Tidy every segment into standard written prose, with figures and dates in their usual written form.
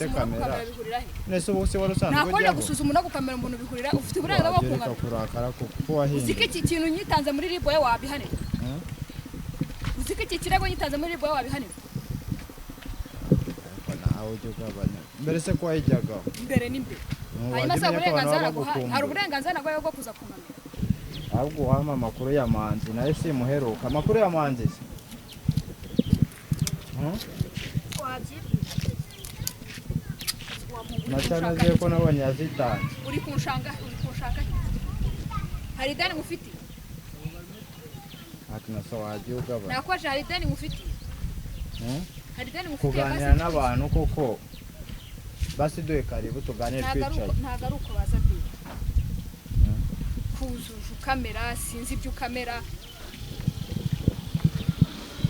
Kamera. Bihurira he? Nese ubu se wari usanzwe Ntakunda ujyaho? gusuzuma no gukamera umuntu bihurira, ufite uburenganzira bwo Wagereka kungamira. kurakara kuko Uzi ko wahindutse. iki kintu nyitanze muri ribu wowe wabihanirwa? Uzi ko iki kirego nyitanze muri ribu wowe wabihanirwa? Ariko nawe ujya ugabanya. Mbere se ko wayijyagaho? Imbere n'imbere. Wajya Hanyuma se umenya ko abantu uburenganzira baba naguhaye, hari bagukumbuye. uburenganzira naguhaye bwo kuza kunkamera? Ahubwo wampa amakuru ya Manzi, nawe simuheruka. Amakuru ya Manzi se? Wabyibwira. Nacyanaziye ko nabonye yazitanze. Uri kunshanga, uri kunshaka. Hari ideni ngufitiye? Ati na so wajya ugabanya. Nakwaje, hari ideni ngufitiye? Hari ideni ngufitiye? Kuganira Basi. n'abantu koko, basi duhe karibu tuganire Ntabwo ari twicaye. uko, ntabwo ari uko baza biba. Kuzuje ukamera, sinzi ibyo ukamera.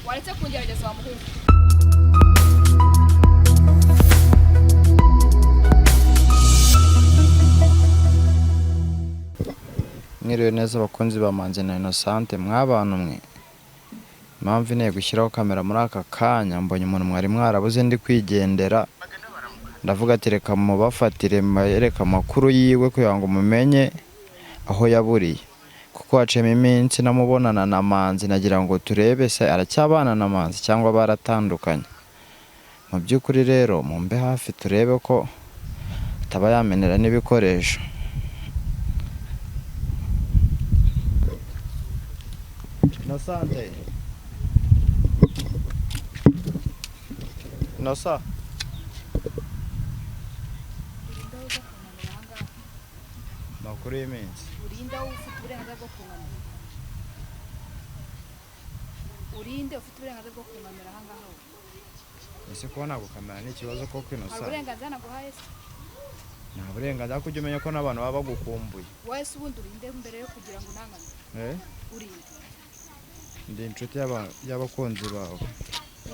Waretse kungerageza wa muhungu. Mwiriwe neza abakunzi ba Manzi na Innocente, mwabantu mwe. Impamvu inteye gushyiraho kamera muri aka kanya, mbonye umuntu mwari mwarabuze ndi kwigendera, ndavuga ati reka mubafatire mbereke amakuru yiwe kugira ngo mumenye aho yaburiye, kuko haciyemo iminsi namubonana na Manzi, nagira ngo turebe se aracyabana na Manzi cyangwa baratandukanye. Mu by'ukuri rero mumbe hafi turebe ko ataba yamenera n'ibikoresho. Innocente. Innocent. Urinde uza kunkamera aha ngaha. Amakuru y'iminsi. Urinde ufite uburenganzira bwo kunkamera? Urinde ufite uburenganzira bwo kunkamera aha ngaha wowe? Ese kuba nagukamera ni ikibazo koko Hari Innocent? uburenganzira naguhaye se? Nta burenganzira, kuko ujya umenya ko n'abantu baba bagukumbuye. Wowe se ubundi urinde mbere yo kugira ngo unankamere? Eh? Urinde? Ndi inshuti y'abakunzi bawe.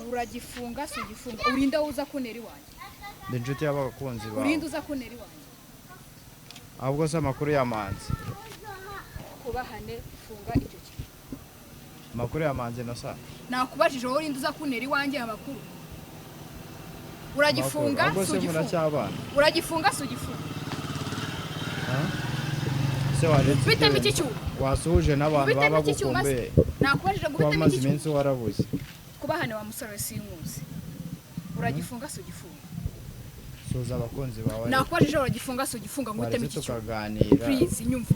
Uragifunga si ugifunga? Urinde wowe uza kuntera iwanjye? Ndi inshuti y'abakunzi bawe. Urinde uza kuntera iwanjye? Ahubwo se amakuru ya Manzi. Kubahane, funga icyo kintu. Amakuru ya Manzi Innocent. Nakubajije wowe, urinde uza kuntera iwanjye amakuru? Uragifunga Ahubwo si se ugifunga? muracyabana? Uragifunga si ugifunga? Se waretse Bitemo ibyo iki bintu? cyuma? Wasuhuje n'abantu Bitemo baba iki cyuma se? bagukumbuye. Nakubajije ngo Kuba bitemo umaze iki cyuma? iminsi warabuze. Kubahane wa musore we, sinkuzi. Uragifunga si ugifunga? Suhuza abakunzi bawe. Nakubajije, uragifunga si ugifunga ngo Waretse uteme iki cyuma? tukaganira. Please, nyumva.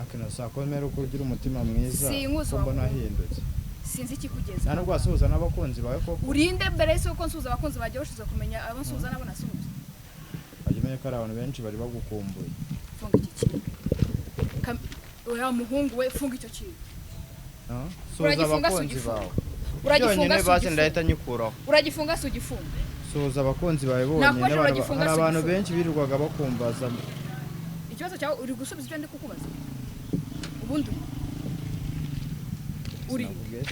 Akinosa ko mbere uko ugira umutima mwiza, Sinkuzi ko mbona wa muhungu. wahindutse. Sinzi ikikugeza. Nta nubwo wasuhuza n'abakunzi bawe koko? Urinde mbere y'uko nsuhuza abakunzi banjye, bashize kumenya abo nsuhuza n'abo nasuhuza? Wajya umenya ko hari abantu benshi bari bagukumbuye. Funga iki kintu. Oya muhungu we, funga icyo kintu. Ah? Suhuza Uragifunga si abakunzi ugifunga? bawe. Uragifunga Byonyine si basi ugifunga? ndahita nyikuraho. Uragifunga si ugifunga? Suhuza abakunzi bawe bonyine. Nakubajije, uragifunga Hari si abantu ugifunga? benshi birirwaga bakumbaza. Ikibazo cyawe, uri gusubiza ibyo ndi kukubaza? Ubundi uri Sinakubwiye?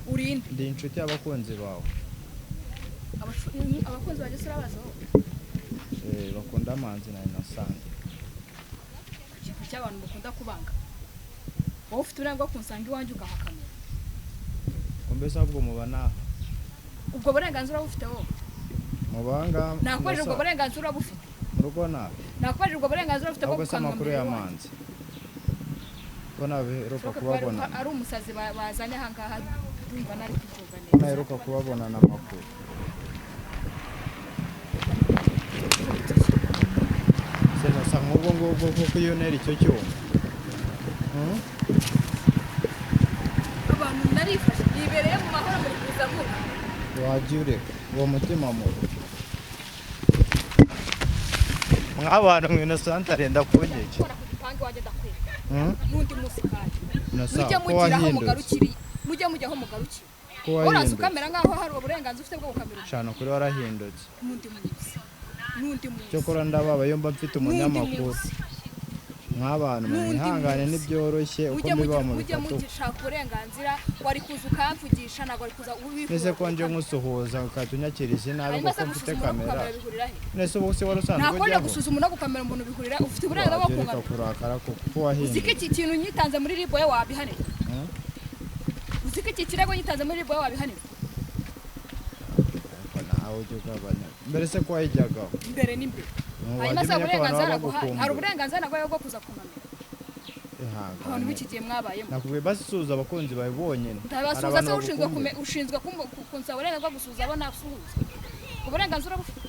Urinde? Ndi inshuti y'abakunzi bawe. Abakunzi banjye se urabazi wowe? Eh, bakunda Manzi na Innocent. Ikintu cy'abantu mukunda kubanga, wowe ufite uburenganzira bwo kunsanga iwanjye ukahakamera? Kumbe se ahubwo muba naha? Ubwo burenganzira urabufite wowe? Mubanga. Nakubajije, ubwo burenganzira urabufite? Mu rugo naha. Nakubajije, ubwo burenganzira ufite bwo Ahubwo se amakuru gukangamira ya iwanjye? Manzi. Ko naheruka Bishoboka ko kubabona. ari umusazi bazanye aha ngaha, ndumva nari kubyumva Ko neza. naheruka kubabonana amakuru. Se nasa nk'ubwo ngubwo kuko iyo untera icyo cyuma. Abantu narifashe, nibereye mu mahoro, muri kuza mubi. Wajya ureka uwo mutima mubi. Mw'abantu mwe, Innocent arenda kunyica. Gukora ku gipangu iwanjye ndakwereka. Hmm? N'undi munsi kandi. Innocent, Mujye ko mugira aho wahindutse. mugarukira, mujye mujya aho mugarukira. Ko Uraza wahindutse. ukamera nk'aho hari uburenganzira ufite bwo gukamera umuntu. Shana kuri warahindutse. N'undi munsi, n'undi munsi. Cyokora ndababa iyo mba mfite N'undi umunyamakuru. munsi. Mw'abantu mwe, N'undi mwihangane munsi. ntibyoroshye uko Mujye mbiba mujya mu mujye bitatu. mugishaka uburenganzira, wari kuza ukamvugisha, ntabwo wari kuza wikura. Nese ko nje nkusuhuza ukahita unyakiriza inabi Hanyuma se kuko mfite gusuzuma no kamera? gukamera bihurira he? Nese ubu se wari usanzwe Nakubajije, ujyaho? gusuzuma no gukamera umuntu bihurira? Ufite uburenganzira bwo Wajya ureka kunkamera? kurakara kuko Uzi ko wahindutse. iki kintu nyitanze muri ribu wowe wabihanirwa? Uzi ko iki kirego nyitanze muri ribu wowe wabihanirwa? Ariko nawe Nawe ujya ugabanya. Mbere se ko wayijyagaho? Imbere n'imbere. Wajya Hanyuma se umenya ko abantu uburenganzira baba naguhaye, hari bagukumbuye. uburenganzira naguhaye bwo kuza kumamira? Ihangane. Abantu b'iki gihe mwabayemo. Nakubwiye basuhuza abakunzi bawe bonyine. Hari Ndabasuhuza abantu se? Ushinzwe bagukumbuye. ushinzwe kunsaba uburenganzira bwo gusuhuza abo nasuhuza? Uburenganzira bufite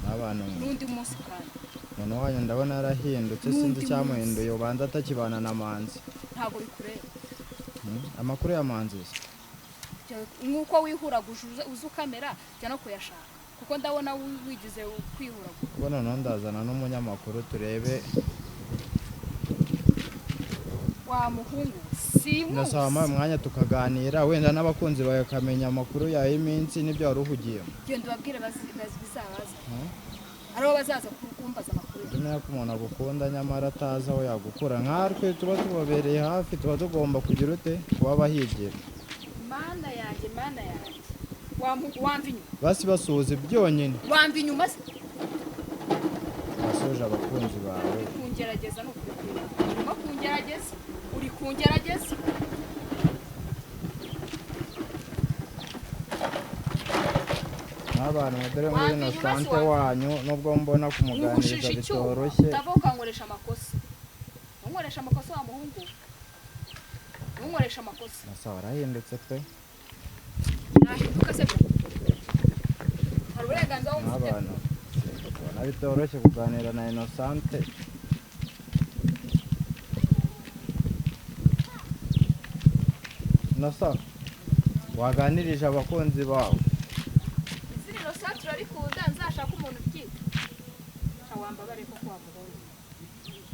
N'abantu mwe. N'undi munsi kandi. Umuntu wanyu ndabona yarahindutse, sinzi N'undi icyamuhinduye, ubanza atakibana na Manzi. Ntabwo bikureba. Amakuru ya Manzi se? Nk'uko wihuraguje uza ukamera, jya no kuyashaka, kuko ndabona wigize kwihuragura. Ubwo noneho ndazana n'umunyamakuru turebe. Wa muhungu, sinkuzi. Ndasaba wampaye umwanya tukaganira, wenda n'abakunzi bawe bakamenya amakuru yawe y'iminsi n'ibyo wari uhugiyemo. Genda ubabwire bizabaza aribo bazaza kumbaza amakuru yawe. Jya umenya ko umuntu agukunda nyamara atazi aho yagukura. Nkatwe tuba tubabereye hafi, tuba tugomba kugira ute? Kuba abahigira. Mana yanjye, mana yanjye, wamva inyuma. Basi basuhuze byonyine. Wamva inyuma se? Wasuhuje abakunzi bawe. Uri kungerageza, ni ukuri kw'Imana. Urimo kungerageza, uri kungerageza. N'abantu dore muri Wamva ino inyuma se? sante wanyu, nubwo mbona kumuganiriza Ngushije icyuma bitoroshye. Utava ukankoresha amakosa. Ntunkoresha amakosa, wa muhungu we. Ntunkoresha amakosa. Nasa warahindutse pe. Nahinduka se byo? Hari uburenganzira wumva ufite? N'abantu ubona bitoroshye kuganira na Innocente. Innocent, waganirije abakunzi bawe. Izina Innocent turarikunda, nzashaka umuntu uryita. Sha, wambabare koko wa muhungu.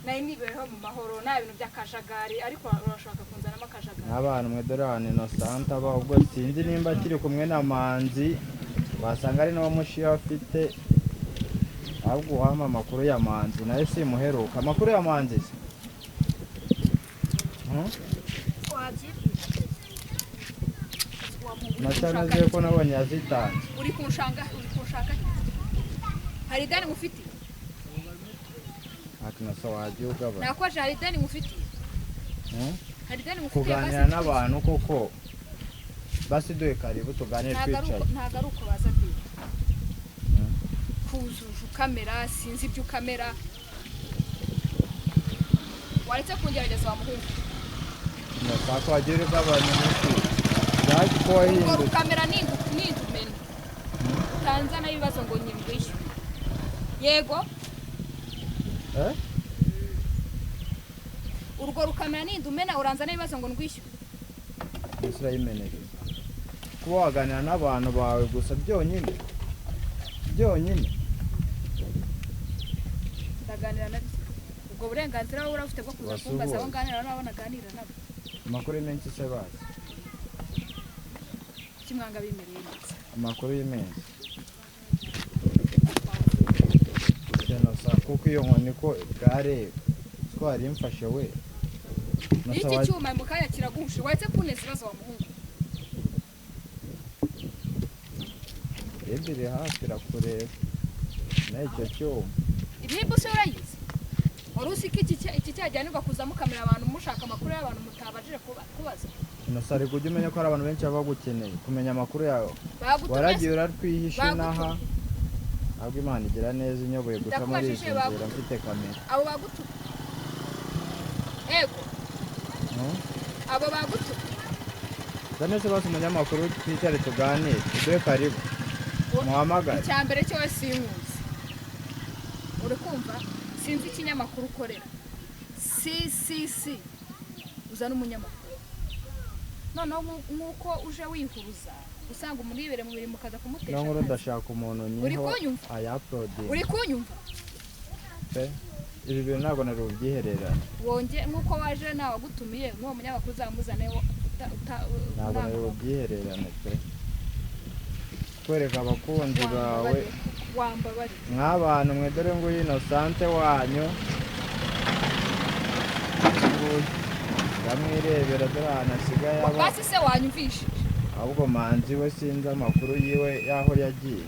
Nari nibereho mu mahoro, nta bintu by'akajagari, ariko urashaka kunzanamo akajagari. N'abantu mwe, dore ahantu Innocent aba. Ubwo sinzi nimba akiri kumwe na Manzi, wasanga ari nawe mushiya afite. Ahubwo uwampa amakuru ya Manzi nawe, simuheruka. Amakuru ya Manzi se? Wabyibwira wa muhungu, uri Na cyane kunshaka aziye ko nabonye yazitanze. Uri kunshanga, uri kunshaka. Hari ideni ngufitiye? Ati nasa wagiye ugabanya. Nakwaje, hari ideni ngufitiye? Hari ideni ngufitiye? Kuganira Basi. n'abantu koko, basi duhe karibu tuganire Ntabwo ari uko. twicaye. Ntabwo ari uko baza kwiga kuzuje ukamera, sinzi ibyo ukamera. Waretse kungerageza, wa muhungu. Ndashaka wagiye ugabanya umuti yaje ko Ubwo wahindutse. Rukamera nindumena utanzana ibibazo ngo nyimwishyure, yego. Eh? Urwo rukamera nindumena uranzana ibibazo ngo ndwishyure. Mbese urayimenereza kuba waganira n'abantu bawe gusa byonyine byonyine? Ndaganira nabyo. Ubwo burenganzira wowe urabufite bwo kuza Wasuhuza. kumbaza abo nganira n'abo naganira nabo? Amakuru y'iminsi se bazi? Kimwanga bimereye neza. Amakuru y'iminsi Innocent, kuko iyo nkoni ko bwareba twari imfashe we. Iki Innocent, cyuma mu kanya kiraguhushe. Waretse kunteza ibibazo, wa muhungu. Rebye iri hafi irakureba n'icyo cyuma. Ibihembo se urayizi? Wari uzi ko iki cyajyanirwa kuza mukamera abantu, mushaka amakuru y'abantu mutabajije kubaza? Innocent, ariko ujye umenya ko hari abantu benshi baba bagukeneye kumenya amakuru yawe. Bagutumye? Waragiye uratwihisha inaha. Bagutumye. Ahubwo Imana igira neza inyoboye guca muri izi Ndakubajije, nzira bagutumye. mfite kamera. Abo bagutumye, ego. Abo bagutumye. Zane se basi umunyamakuru twicare tuganire, uduhe karibu, muhamagare. Icya mbere cyo sinkuzi, uri kumva? Sinzi ikinyamakuru ukorera. Si si si, uzana umunyamakuru noneho nk'uko uje wihuruza usanga umuntu yibereye mu mirimo ukaza kumutesha Niyo nkuru. akazi. Ndashaka umuntu Uri nyiho kunyumva? ayaprodinga. Uri kunyumva? Pe, ibi bintu ntabwo nari bubyihererane. Wonge nk'uko waje nawe wagutumiye n'uwo munyamakuru uzamuzane Ntabwo nari bubyihererane pe, kwereka abakunzi bawe. Wambabariye. Mw'abantu mwe, dore nguyu Innocente wanyu nguyu, ndamwirebera, dore ahantu asigaye aba. Basi se wanyumvishije? Ahubwo Manzi we sinzi amakuru yiwe y'aho yagiye.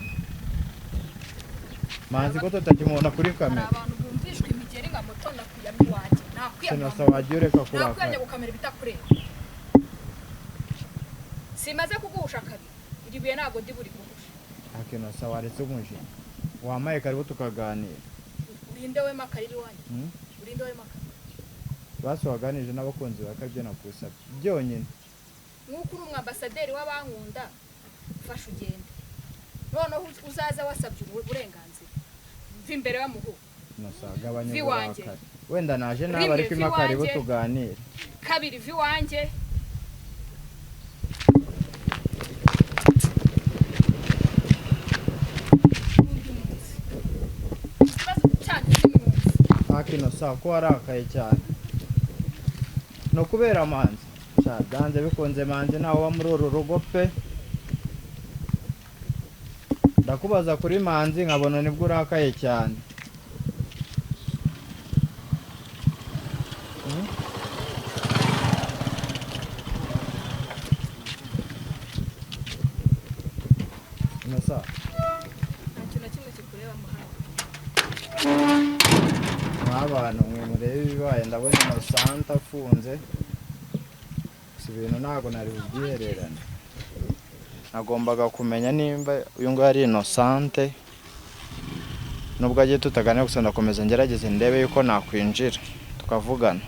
Manzi ko tutakimubona kuri Hari kamera? abantu bumvishwa imigeri nka moto. Nakwiyamye iwanjye, nakwiyamye. Sinasa wagiye ureka Nakwiyamye kurakara. gukamera ibitakureba. Simaze kuguhusha kabiri, iri buye ntabwo ndi buri guhusha. Akinosa, waretse umujinya, wampaye karibu tukaganira. Urinde we makariri iwanjye. Hmm? Urinde we makara. Basi waganije n'abakunzi bawe ko aribyo nakusabye byonyine. Nk'uko uri umwambasaderi w'abankunda, fasha ugende, noneho uzaza wasabye uburenganzira. Va imbere y'amuhu. Inosa, gabanya Vi wanjye. uburakari. Wenda naje nawe, Rimwe, ariko vi impa karibu wanjye. tuganire. Kabiri, va iwanjye. N'undi munsi ikibazo cyanyu cy'umunsi. Akinosa, ko warakaye cyane, ni ukubera Manzi? Sha, byanze bikunze Manzi ntawe uba muri uru rugo pe. Ndakubaza kuri Manzi nkabona nibwo urakaye cyane. Hmm? Inosa. Nta kintu na kimwe kikureba hano. Mw'abantu mwe, murebe ibibaye. Ndabona Inosante afunze. Gusa ibintu ntabwo nari bubyihererane, nagombaga kumenya nimba uyu nguyu ari Inosante nubwo agiye tutaganira. Gusa ndakomeza ngerageze ndebe yuko nakwinjira tukavugana.